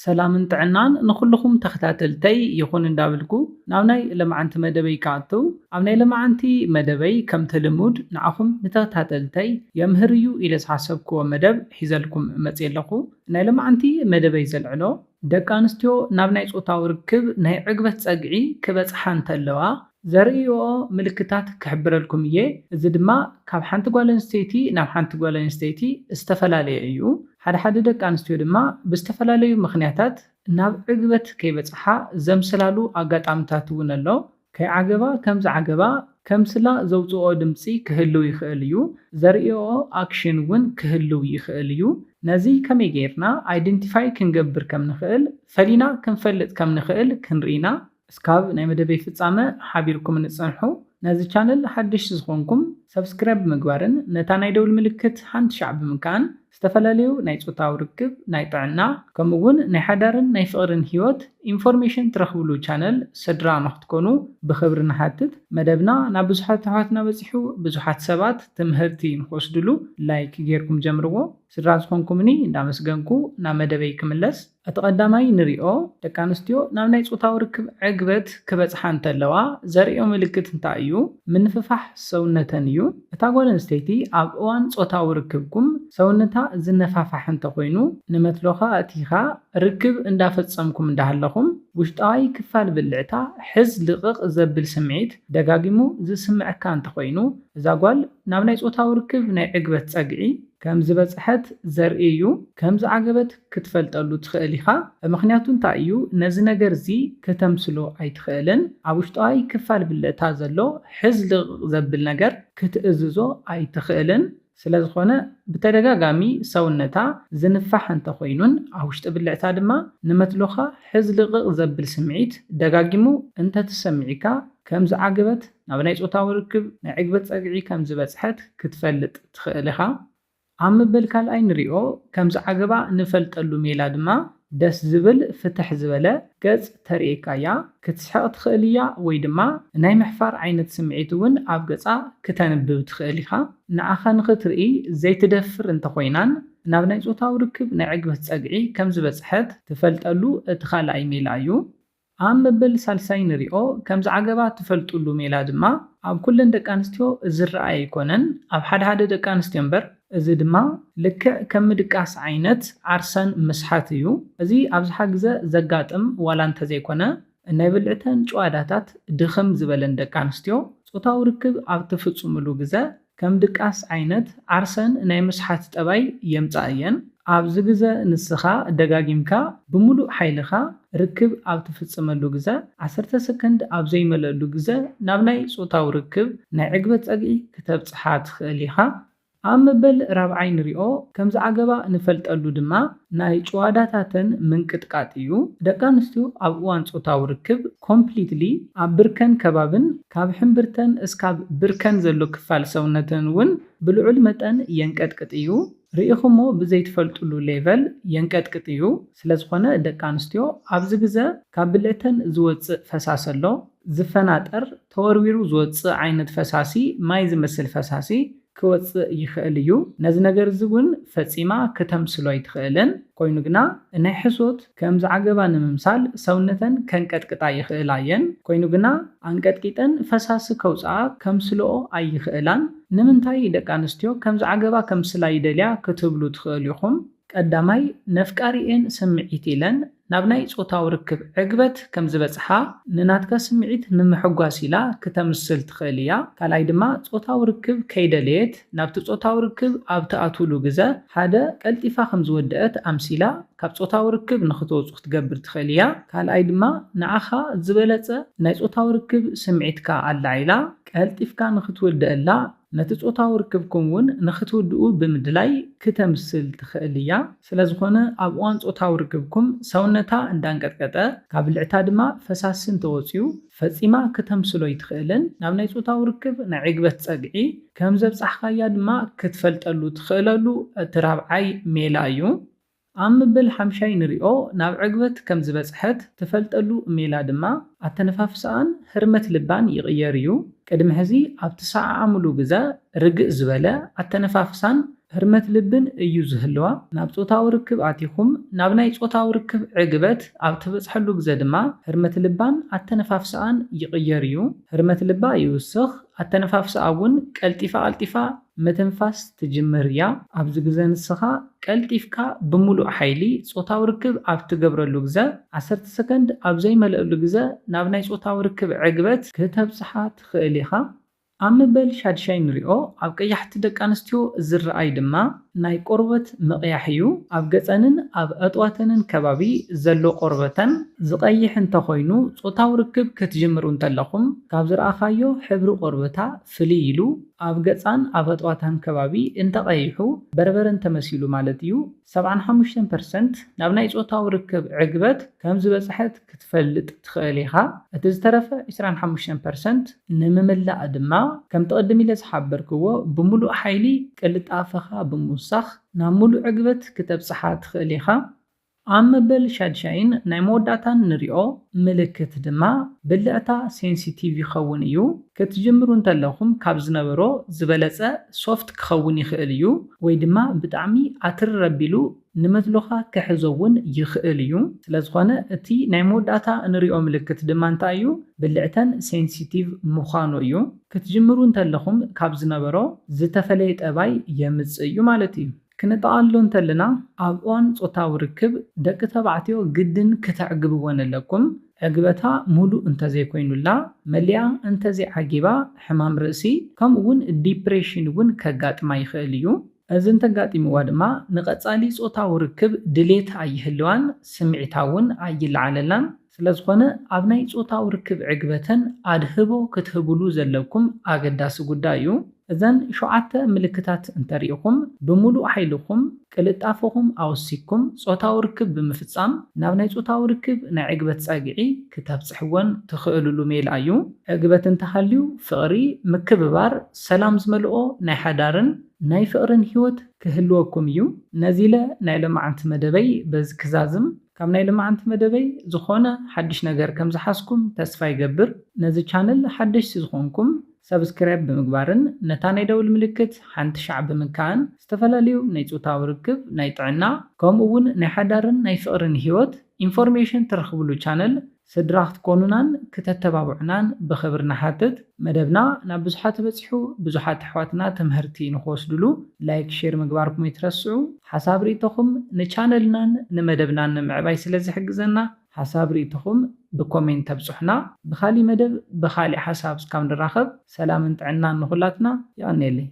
ሰላምን ጥዕናን ንኹልኹም ተኸታተልተይ ይኹን እንዳብልኩ ናብ ናይ ለማዓንቲ መደበይ ክኣትው፣ ኣብ ናይ ለማዓንቲ መደበይ ከምቲ ልሙድ ንዓኹም ንተኸታተልተይ የምህር እዩ ኢለ ዝሓሰብክዎ መደብ ሒዘልኩም መፅየ ኣለኹ። ናይ ለማዓንቲ መደበይ ዘልዕሎ ደቂ ኣንስትዮ ናብ ናይ ጾታዊ ርክብ ናይ ዕግበት ጸግዒ ክበጽሓ እንተለዋ ዘርእይኦ ምልክታት ክሕብረልኩም እየ። እዚ ድማ ካብ ሓንቲ ጓል ኣንስተይቲ ናብ ሓንቲ ጓል ኣንስተይቲ ዝተፈላለየ እዩ። ሓደ ሓደ ደቂ ኣንስትዮ ድማ ብዝተፈላለዩ ምኽንያታት ናብ ዕግበት ከይበጽሓ ዘምስላሉ ኣጋጣምታት እውን ኣሎ። ከይዓገባ ከም ዝዓገባ ከምስላ ዘውፅኦ ድምፂ ክህልው ይኽእል እዩ። ዘርእኦ ኣክሽን እውን ክህልው ይኽእል እዩ። ነዚ ከመይ ጌርና ኣይደንቲፋይ ክንገብር ከም ንኽእል፣ ፈሊና ክንፈልጥ ከም ንኽእል ክንርኢና እስካብ ናይ መደበይ ፍጻመ ሓቢርኩም ንጽንሑ። ነዚ ቻነል ሓደሽቲ ዝኾንኩም ሰብስክራይብ ብምግባርን ነታ ናይ ደውል ምልክት ሓንቲ ሻዕ ብምንካን ዝተፈላለዩ ናይ ጾታዊ ርክብ፣ ናይ ጥዕና፣ ከምኡ እውን ናይ ሓዳርን ናይ ፍቕርን ህይወት ኢንፎርሜሽን ትረኽብሉ ቻነል ስድራ ንኽትኮኑ ብኽብሪ ንሓትት። መደብና ናብ ብዙሓት ኣሕዋትና በጺሑ ብዙሓት ሰባት ትምህርቲ ንክወስድሉ ላይክ ጌርኩም ጀምርዎ። ስድራ ዝኾንኩምኒ እንዳመስገንኩ ናብ መደበይ ክምለስ። እቲ ቀዳማይ ንሪኦ ደቂ ኣንስትዮ ናብ ናይ ጾታዊ ርክብ ዕግበት ክበጽሓ እንተለዋ ዘርእዮ ምልክት እንታይ እዩ? ምንፍፋሕ ሰውነተን እዩ። እታ ጓል ኣንስተይቲ ኣብ እዋን ጾታዊ ርክብኩም ሰውነታ ዝነፋፋሕ እንተኾይኑ ንመትሎኻ ኣእቲኻ ርክብ እንዳፈጸምኩም እንዳሃለኹም ውሽጣዊ ክፋል ብልዕታ ሕዝ ልቕቕ ዘብል ስምዒት ደጋጊሙ ዝስምዐካ እንተኾይኑ እዛ ጓል ናብ ናይ ጾታዊ ርክብ ናይ ዕግበት ጸግዒ ከም ዝበጽሐት ዘርኢ እዩ። ከም ዝዓገበት ክትፈልጠሉ ትኽእል ኢኻ። ምኽንያቱ እንታይ እዩ? ነዚ ነገር እዚ ክተምስሎ ኣይትኽእልን። ኣብ ውሽጣዊ ክፋል ብልዕታ ዘሎ ሕዝ ልቕቕ ዘብል ነገር ክትእዝዞ ኣይትኽእልን። ስለ ዝኾነ ብተደጋጋሚ ሰውነታ ዝንፋሕ እንተኾይኑን ኣብ ውሽጢ ብልዕታ ድማ ንመትሎኻ ሕዝ ልቕቕ ዘብል ስምዒት ደጋጊሙ እንተትሰምዒካ ከም ዝዓገበት ናብ ናይ ጾታዊ ርክብ ናይ ዕግበት ጸግዒ ከም ዝበጽሐት ክትፈልጥ ትኽእል ኢኻ። ኣብ ምብል ካልኣይ ንሪኦ ከም ዝዓገባ ንፈልጠሉ ሜላ ድማ ደስ ዝብል ፍትሕ ዝበለ ገጽ ተርእየካ እያ። ክትስሕቕ ትኽእል እያ ወይ ድማ ናይ ምሕፋር ዓይነት ስምዒት እውን ኣብ ገጻ ክተንብብ ትኽእል ኢኻ። ንዓኻ ንኽትርኢ ዘይትደፍር እንተኾይናን ናብ ናይ ጾታዊ ርክብ ናይ ዕግበት ጸግዒ ከም ዝበጽሐት ትፈልጠሉ እቲ ካልኣይ ሜላ እዩ። ኣብ መበል ሳልሳይ ንሪኦ ከም ዝዓገባ ትፈልጡሉ ሜላ ድማ ኣብ ኩለን ደቂ ኣንስትዮ ዝረኣይ ኣይኮነን። ኣብ ሓደ ሓደ ደቂ ኣንስትዮ እምበር እዚ ድማ ልክዕ ከም ምድቃስ ዓይነት ዓርሰን ምስሓት እዩ። እዚ ኣብዝሓ ግዘ ዘጋጥም ዋላ እንተዘይኮነ ናይ ብልዕተን ጭዋዳታት ድኽም ዝበለን ደቂ ኣንስትዮ ጾታዊ ርክብ ኣብ ትፍጽምሉ ግዘ ከም ድቃስ ዓይነት ዓርሰን ናይ ምስሓት ጠባይ የምጻ እየን። ኣብዚ ግዘ ንስኻ ደጋጊምካ ብምሉእ ሓይልኻ ርክብ ኣብ ትፍጽመሉ ግዘ ዓሰርተ ሰከንድ ኣብ ዘይመለኣሉ ግዘ ናብ ናይ ጾታዊ ርክብ ናይ ዕግበት ጸግዒ ክተብጽሓ ትኽእል ኢኻ። ኣብ መበል ራብዓይ ንሪኦ ከም ዝዓገባ ንፈልጠሉ ድማ ናይ ጭዋዳታተን ምንቅጥቃጥ እዩ። ደቂ ኣንስትዮ ኣብ እዋን ጾታዊ ርክብ ኮምፕሊትሊ ኣብ ብርከን ከባብን ካብ ሕምብርተን እስካብ ብርከን ዘሎ ክፋል ሰውነተን እውን ብልዑል መጠን የንቀጥቅጥ እዩ። ርኢኹሞ ብዘይትፈልጥሉ ሌቨል የንቀጥቅጥ እዩ። ስለ ዝኾነ ደቂ ኣንስትዮ ኣብዚ ግዘ ካብ ብልዕተን ዝወፅእ ፈሳሲ ኣሎ። ዝፈናጠር ተወርዊሩ ዝወፅእ ዓይነት ፈሳሲ ማይ ዝመስል ፈሳሲ ክወፅእ ይኽእል እዩ። ነዚ ነገር እዚ እውን ፈጺማ ክተምስሎ ኣይትኽእልን። ኮይኑ ግና ናይ ሕሶት ከም ዝዓገባ ንምምሳል ሰውነተን ከንቀጥቅጣ ይኽእላ እየን። ኮይኑ ግና ኣንቀጥቂጠን ፈሳሲ ከውፅኣ ከምስልኦ ኣይኽእላን። ንምንታይ ደቂ ኣንስትዮ ከም ዝዓገባ ከምስላ ይደልያ ክትብሉ ትኽእሉ ኢኹም። ቀዳማይ ነፍቃሪኤን ስምዒት ኢለን ናብ ናይ ጾታዊ ርክብ ዕግበት ከም ዝበጽሓ ንናትካ ስምዒት ንምሕጓስ ኢላ ክተምስል ትኽእል እያ። ካልኣይ ድማ ጾታዊ ርክብ ከይደለየት ናብቲ ጾታዊ ርክብ ኣብ ትኣትውሉ ግዘ ሓደ ቀልጢፋ ከም ዝወደአት ኣምሲላ ካብ ጾታዊ ርክብ ንኽትወጹ ክትገብር ትኽእል እያ። ካልኣይ ድማ ንዓኻ ዝበለጸ ናይ ጾታዊ ርክብ ስምዒትካ ኣላዒላ ቀልጢፍካ ንኽትውድአላ ነቲ ጾታዊ ርክብኩም እውን ንኽትውድኡ ብምድላይ ክተምስል ትኽእል እያ። ስለ ዝኾነ ኣብ እዋን ጾታዊ ርክብኩም ሰውነታ እንዳንቀጥቀጠ ካብ ብልዕታ ድማ ፈሳሲ እንተወፅዩ ፈጺማ ክተምስሎ ኣይትኽእልን። ናብ ናይ ጾታዊ ርክብ ናይ ዕግበት ጸግዒ ከም ዘብጻሕካያ ድማ ክትፈልጠሉ ትኽእለሉ እቲ ራብዓይ ሜላ እዩ። ኣብ ምብል ሓምሻይ ንሪኦ ናብ ዕግበት ከም ዝበጽሐት ትፈልጠሉ ሜላ ድማ ኣተነፋፍሳኣን ህርመት ልባን ይቕየር እዩ። ቅድሚ ሕዚ ኣብ ትሰዓዓምሉ ግዘ ርግእ ዝበለ ኣተነፋፍሳን ህርመት ልብን እዩ ዝህልዋ። ናብ ጾታዊ ርክብ ኣቲኹም ናብ ናይ ጾታዊ ርክብ ዕግበት ኣብ ትበጽሐሉ ግዘ ድማ ህርመት ልባን ኣተነፋፍስኣን ይቕየር እዩ። ህርመት ልባ ይውስኽ፣ ኣተነፋፍስኣ እውን ቀልጢፋ ቀልጢፋ ምትንፋስ ትጅምር እያ። ኣብዚ ግዘ ንስኻ ቀልጢፍካ ብምሉእ ሓይሊ ጾታዊ ርክብ ኣብ ትገብረሉ ግዘ፣ ዓሰርተ ሰከንድ ኣብ ዘይመልአሉ ግዘ ናብ ናይ ጾታዊ ርክብ ዕግበት ክተብጽሓ ትኽእል ኢኻ። ኣብ መበል ሻድሻይ ንሪኦ ኣብ ቀያሕቲ ደቂ ኣንስትዮ ዝረኣይ ድማ ናይ ቆርበት ምቕያሕ እዩ። ኣብ ገፀንን ኣብ ኣጥዋተንን ከባቢ ዘሎ ቆርበተን ዝቐይሕ እንተኾይኑ፣ ጾታዊ ርክብ ክትጅምሩ እንተለኹም ካብ ዝረኣኻዮ ሕብሪ ቆርበታ ፍልይ ኢሉ ኣብ ገፃን ኣብ ኣጥዋታን ከባቢ እንተቐይሑ በርበረ እንተመሲሉ ማለት እዩ። ሰብዓን ሓሙሽተን ፐርሰንት ናብ ናይ ጾታዊ ርክብ ዕግበት ከም ዝበጽሐት ክትፈልጥ ትኽእል ኢኻ። እቲ ዝተረፈ ዕስራን ሓሙሽተን ፐርሰንት ንምምላእ ድማ ከምቲ ቅድም ኢለ ዝሓበርክዎ ብምሉእ ሓይሊ ቅልጣፈኻ ብምውሳኽ ናብ ምሉእ ዕግበት ክተብጽሓ ትኽእል ኢኻ። ኣብ መበል ሻድሻይን ናይ መወዳእታን ንሪኦ ምልክት ድማ ብልዕታ ሴንሲቲቭ ይኸውን እዩ። ክትጅምሩ እንተለኹም ካብ ዝነበሮ ዝበለጸ ሶፍት ክኸውን ይኽእል እዩ፣ ወይ ድማ ብጣዕሚ ኣትርር ኣቢሉ ንመትሎኻ ክሕዞ እውን ይኽእል እዩ። ስለዝኾነ እቲ ናይ መወዳእታ እንሪኦ ምልክት ድማ እንታይ እዩ? ብልዕተን ሴንሲቲቭ ምዃኑ እዩ። ክትጅምሩ እንተለኹም ካብ ዝነበሮ ዝተፈለየ ጠባይ የምጽእ እዩ ማለት እዩ። ክንጠቓልሎ እንተለና ኣብ እዋን ጾታዊ ርክብ ደቂ ተባዕትዮ ግድን ክተዕግብወን ኣለኩም። ዕግበታ ሙሉእ እንተዘይኮይኑላ፣ መሊኣ እንተዘይዓጊባ ሕማም ርእሲ ከምኡ እውን ዲፕሬሽን እውን ከጋጥማ ይኽእል እዩ። እዚ እንተጋጢምዋ ድማ ንቐጻሊ ጾታዊ ርክብ ድሌት ኣይህልዋን፣ ስምዒታ እውን ኣይለዓለላን። ስለዝኾነ ኣብ ናይ ጾታዊ ርክብ ዕግበተን ኣድህቦ ክትህብሉ ዘለኩም ኣገዳሲ ጉዳይ እዩ። እዘን ሸውዓተ ምልክታት እንተሪኢኹም ብምሉእ ሓይልኹም ቅልጣፈኹም ኣወሲኩም ጾታዊ ርክብ ብምፍጻም ናብ ናይ ጾታዊ ርክብ ናይ ዕግበት ጸግዒ ክተብጽሕወን ትኽእልሉ ሜላ እዩ። ዕግበት እንተሃልዩ ፍቕሪ፣ ምክብባር፣ ሰላም ዝመልኦ ናይ ሓዳርን ናይ ፍቕርን ህይወት ክህልወኩም እዩ። ነዚ ኢለ ናይ ሎማዓንቲ መደበይ በዚ ክዛዝም። ካብ ናይ ሎማዓንቲ መደበይ ዝኾነ ሓድሽ ነገር ከም ዝሓዝኩም ተስፋ ይገብር። ነዚ ቻነል ሓደሽቲ ዝኾንኩም ሰብስክራይብ ብምግባርን ነታ ናይ ደውል ምልክት ሓንቲ ሻዕ ብምንካእን ዝተፈላለዩ ናይ ጾታዊ ርክብ፣ ናይ ጥዕና ከምኡ እውን ናይ ሓዳርን ናይ ፍቕርን ህይወት ኢንፎርሜሽን ትረኽብሉ ቻነል ስድራ ክትኮኑናን ክተተባብዑናን ብኽብሪ ንሓትት። መደብና ናብ ብዙሓት በጺሑ ብዙሓት ኣሕዋትና ትምህርቲ ንክወስድሉ ላይክ ሼር ምግባርኩም ይትረስዑ። ሓሳብ ርእይቶኹም ንቻነልናን ንመደብናን ንምዕባይ ስለ ዝሕግዘና ሓሳብ ርእይቶኹም ብኮሜንት ተብጽሑና። ብኻሊእ መደብ ብኻሊእ ሓሳብ እስካብ ንራኸብ ሰላምን ጥዕናን ንኹላትና። የቐንየለይ።